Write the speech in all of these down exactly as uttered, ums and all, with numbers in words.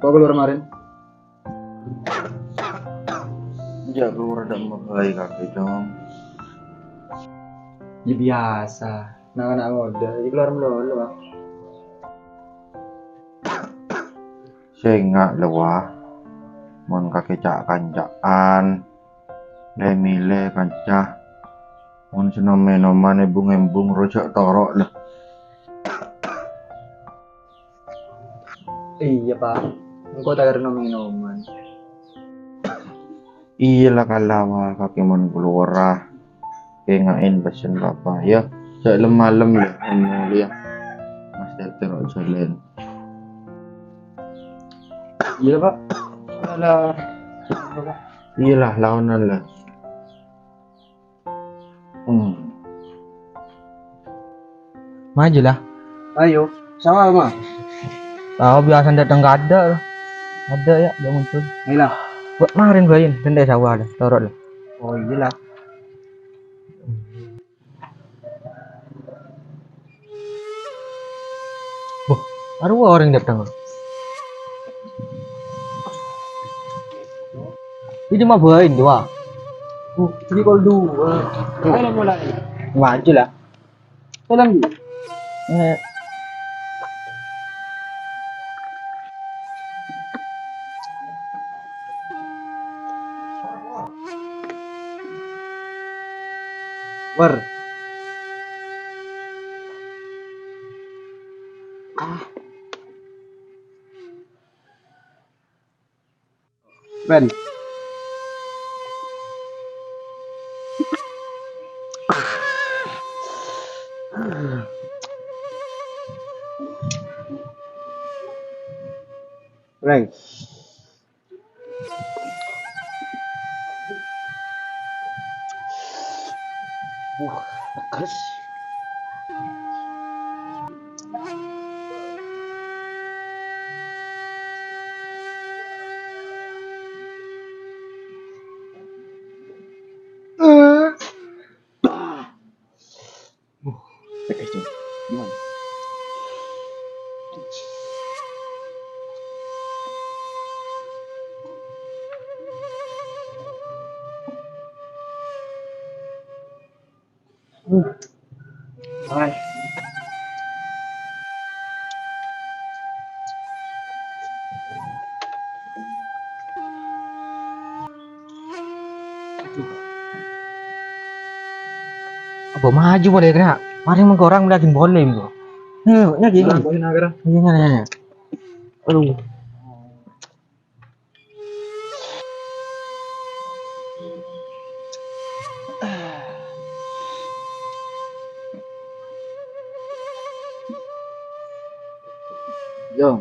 Apa keluar kemarin? Jâ' keluar dâ' emma bhâi kakè, Cong. Ya biasa, na'-kana' ngodâ, ya keluar malolo, Bang. Sènga' la, wah. Mon kakè ca'-kanca'an, lè-mèlè kanca. Mon sè nom-mènoman èbung-èbung, roja' toro' la. Iyâ, Pa'. Engko' ta' kèra nom-mènoman. Iyâ la, kala kakè mon kalowara. Kènga'è pèssèna Bapa', yâ. Jâ' lem-malem, yâ, mon molèya. Mas Tètè ro' jhâlân. Iyâ, Pa'. Alah. Iyâ la, laonan la. Hmm. Maju lah. Ayo, sama, Ma. Tahu biasa datang ke ada. Ada ya, dia muncul. Ayolah. Buat kemarin, Bayin, kan dia sawah dah, torok lah. Oh, iyalah. Wah, ada dua orang datang. Ini mah bain dua. Oh, jadi kalau dua. Ayo mulai. Maju lah. Tolong, Bu. Eh. War. Ah. Pen. Reng. Wah, pedes. Wah, pedes, Cok. Gimana? Hmm. Hai. Apa maju polè kèra? Marè mengko orèng lagi polè mengko. Ayo, nyagi. Nah, poin akhirnya. Iya, iya, iya. Aduh. Yo.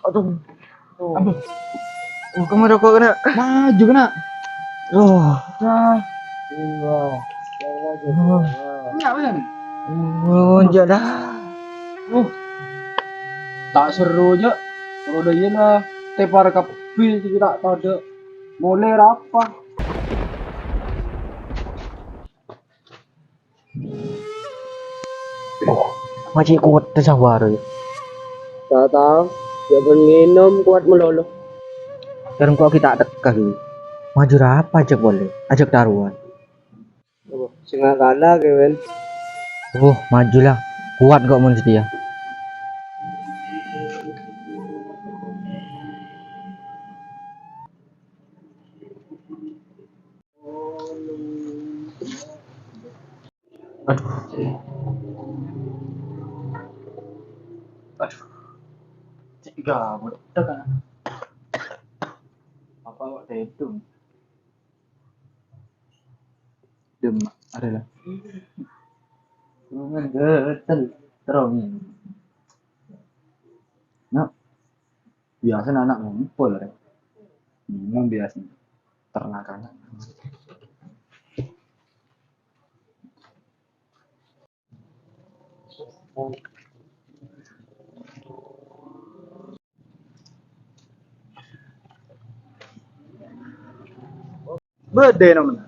Aduh. Aduh. Oh, kamu rokok kèna. Maju kèna. Oh. Dah. Iya. Yang lagi. Oh. Ini apa ya nih? Oh, enjâ' dah. Uh. Ta' serro, jâ'. Roda iyâ la tepar kabbhi, sè ta' tadâ'. Molè rapa? Oh, ma' cè' kowat sawara, yâ. Ta' tao, jâ' bân ngènom kowat malolo. Sareng kok ghi' ta' tekka, ghi. Maju rapa ajâk polè, ajâk tarowan. Apa? Sè ngakala, Kèwen. Oh, maju la. Kowat kok mon satèya. Aduh. Aduh. Cè' gabut. Tekan. Apa kok tèdung? Dem, ada lah. Rungan getel, terong. Nak, biasa anak ngumpul, Rek. Memang biasa. Ternak anak. Bâdâ nèng.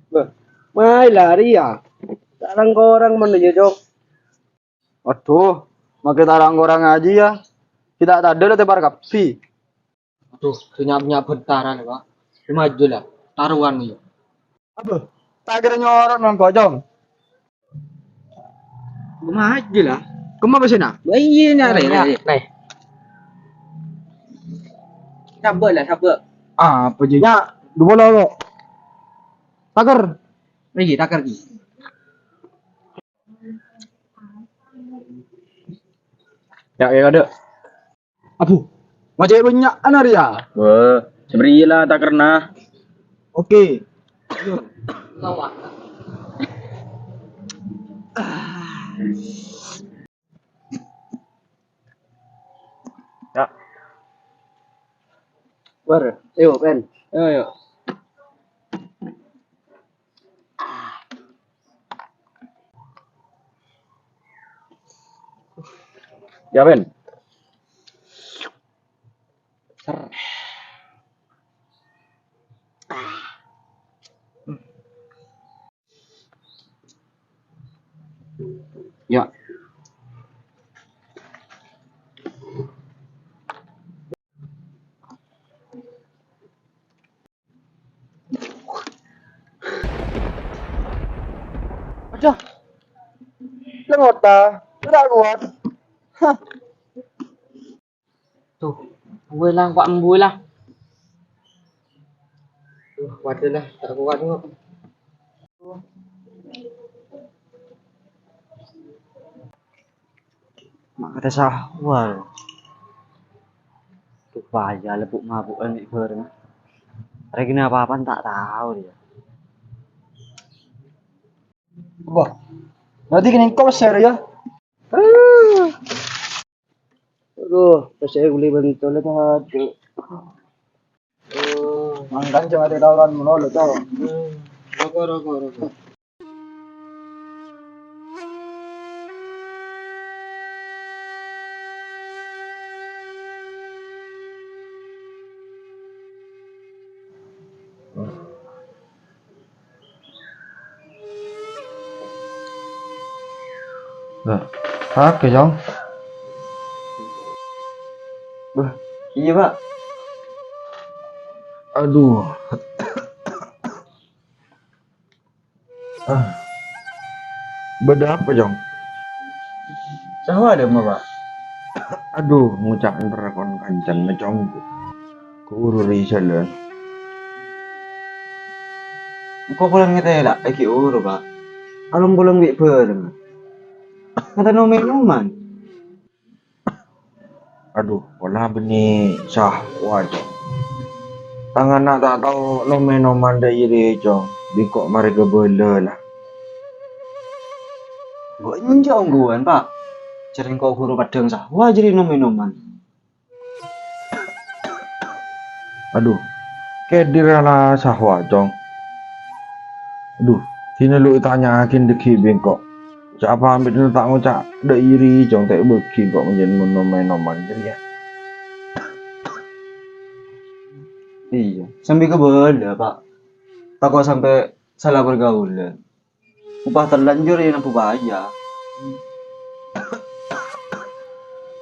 Bâh, mayu lari, yâ. Ta' rang-korang mon, yâ, Cok. Waduh, makè ta' rang-korang ajiyâ. Kita tadâ' la tepar kabbhi. Adhu, sè nya'-bânnya' bhântara la, Pak. Sè maju la, tarowan, yâ. Apa? Ta' kèra nyoro' nongko', Cong. Maju la. Kemma pèssèna? Wah, iyâ, nya', rè, rè, rè. Rè. Sabâ' la, sabâ'. Apa jâ? Nya', dua bola kok. Taker. Iyâ, taker, Ki. Nya', nya', adâ'. Adhu, ma' cè' bânnya'an arèya. Wah, sabâriyâ la takerna. Oke. Ya. War, ayo, Pen. Ayo, ayo. Ya, Pen. Ya. Aja. Lengota, ora kuat. Hah. Tuh, buwai la, kok buwai la. Tuh, kuat la, ta' kuat kok. Ma' kata sahwal. Tuh, bahaya, lebuk mabuk, eh, bâreng. Règina apa-apa, ta' tao dia. Wah, berarti kena engkau share ya? Aduh, pèssè ghuli bân tolet, aduh. Mangkana jhâ' ngatè tauran molo, Cong. Roko, roko, roko. Lah, kakè, Cong. Bâh, iyâ, Pak. Aduh. Ah. Bâdâ apa, Cong? Sahwa dâ' emma, Pak? Aduh, ngoca' entar kon kancana, Cong. Kauru rè jhâlân. Engko' polana ngatèla' è ghi' oro, Pak. Along-polong bi' bâreng. Kata no-menoman. Aduh, pola bânnè sahwa, Cong. Tang ana' ta' tao no-menoman dâ' iyâ rè, Cong. Bi' engko' marè kabâlâ, la. Engko' enjâ' ongghuwân, Pak. Jhâ' rè engko' ghuru paddhâng sahwa jârèya no-menoman. Aduh, kèdhira la sahwa, Cong. Aduh, dinna lo' ètanya'aghi dâgghi' bi' engko'. Ca' pamit ta' ngoca' dâ' iyâ rè, Cong, ta' bâgi engko' manjhân mon no-menoman jârèya. Iyâ, sambi kabâlâ, Pak. Tako' sampè' sala pargaulan. Upah terlanjur ya nambu bhâjâ.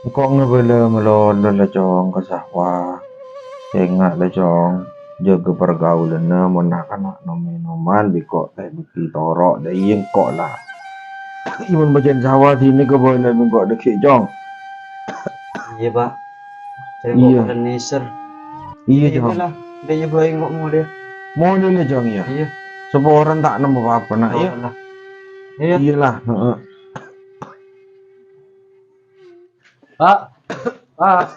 Engko' ngabâlâ malolo la, Cong, ka sahwa. Sènga' la, Cong, jâgâ pargaulanna mon na'-kana' no-menoman bi' engko' ta' bâgi toro' dâ' iyâ engko' la. Iyâ mon bâjâna sahwa dinna kabâlâ bi' engko' dâgghi', Cong. Iyâ, Pak. Saya kok Iyâ. Keren nèsèr. Iyâ, Iyâ, Cong. Lah. Dâ' iyâ bhâi kok molè. Molè la, Cong, iyâ. Iyâ. Saporana ta' nemmo pa-apa, na', iyâ. Iyâ. Iyâ la, heeh. Pak. Pak.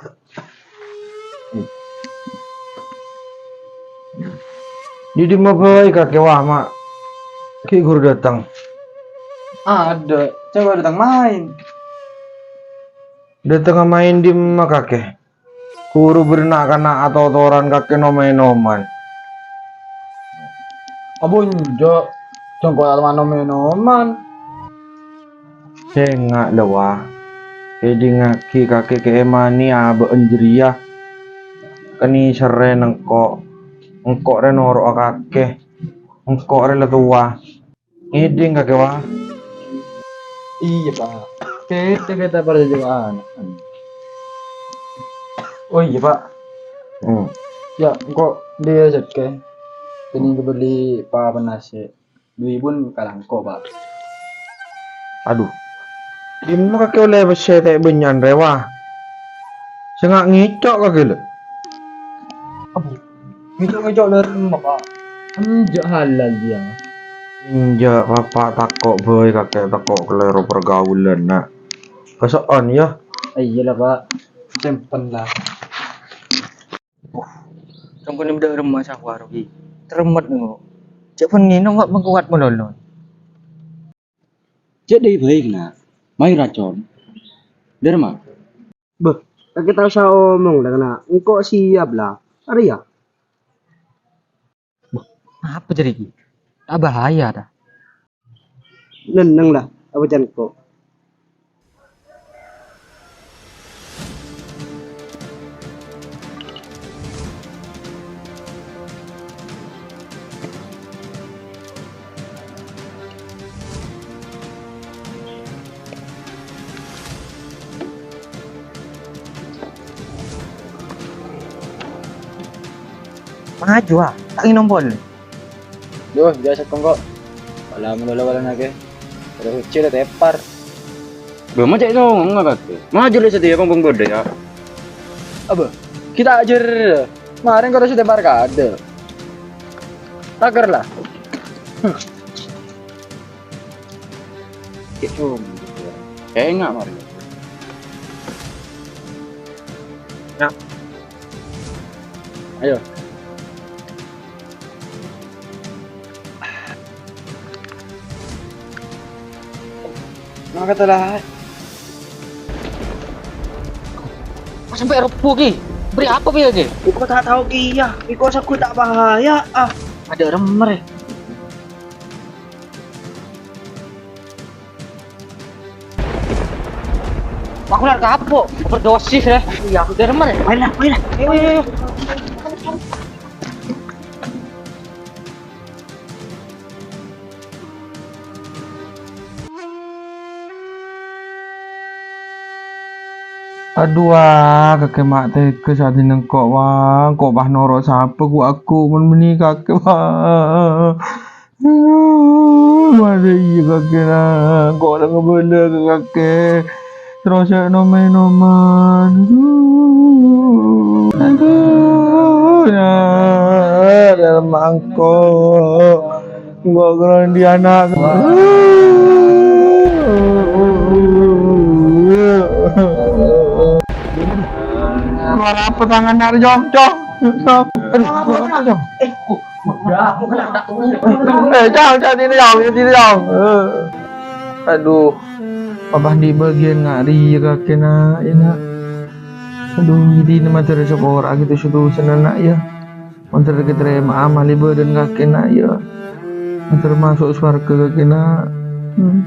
Dâ' dimma bhâi kakè, wah, ma' ghi' ghuru dâteng. Adâ', coba dâteng maèn. Dâtengnga maèn dimma kakè? Ghuru bâri' na'-kana' atotoran kakè no-menoman. Abunjo', jhâ' engko' ta' no-menoman. Sènga' la, wah. Èdingngaghi kakè kèyaè manè abâ'na jârèya. Kanèserrè engko'. Engko' rè noro'a kakè. Engko' rè la towa. Ngèdhing kakè, wah. Iyâ, Pak. Kita, kita parcajâ ana'. Oh iyâ, Pa'. Hmm. Yâ, engko' dhiyâ jhât, Kè. Kènè' kabelli pa-, panase. Dhu èbu kalangko', Pa'. Adhu. Dimma kakè ollè pèssè ta' bânnya'an rèya? Sènga' ngèco' kakè, lè. Abbhu, ngèco'-ngèco' dâri emma, Pa'? Enjâ' halal dhiyâ. Enjâ', Pa', Pa', tako' bhâi kakè, tako' kalèro pargaulan, na'. Kaso'on, yâ. Eh, iyâ la, Pa'. Sèmpen la. Songko nem dâ' remma sawar, Wi. Termet, ngo. Cè' pon ngènom, Wa', mengkuat malolo. Cè' dâi bhâi, na'. Mayu racon. Dâ' remma. Bâh, kakè ta' osa omong la, na'. Engko' siap la. Arèya. Apa jârèya ghi? Ta' bahaya, ta? Nenneng la, apa can ko'? Maju, ah, ta' ngènom polè. Duh, jâ' sèttong ko'. Pala malolo wala nake. Terus ucil tepar. Bâ, ma' cè' songong kakè. Maju lè satèya, pong-pong bâdâ, yâ. Apa? Kita ajâr. Marèn karo satèpar kadâ'. Taker la. Cè' songong. Enga' marèn. Nah. Ayo. Mangkat lah. Kok sampè' rebbu, Ki? Bâri' apa, Ki, Ki? Kok ta' tao, Ki, yâ? Iko sagu ta' bahaya, ah. Adâ' remmer, yâ. Aku lar kapok, overdosis, ya. Iya, aku dari mana? Main lah, main lah. Ayo, ayo, ayo. Adhu, ah, kakè ma' tega sa'dinna engko', wa. Engko' pas noro' sapa ghu aku mon bânnè kakè, wa. Mara iyâ kakè, na. Engko' la ngabâlâ ka kakè. Terros sè nom-ènoman. Adhu. Adhu, ya. Dâlem mangko'. Gua grondi anak. Keluar apa tangan nak, Jong? Jong. Jong. Aduh, keluar apa, Jong? Eh, Jong, Jong, sini, Jong, sini, Jong. Eh. Aduh. Apa di bagian ngari ya kakè, Nak, ya, Nak? Aduh, jadi ini materi sekolah gitu, sudah seneng, Nak, ya. Mandhâr katarèma'a malè bâdân kakè, Na', yâ. Mandhâr maso' sowarghâ kakè, Na'. Hmm.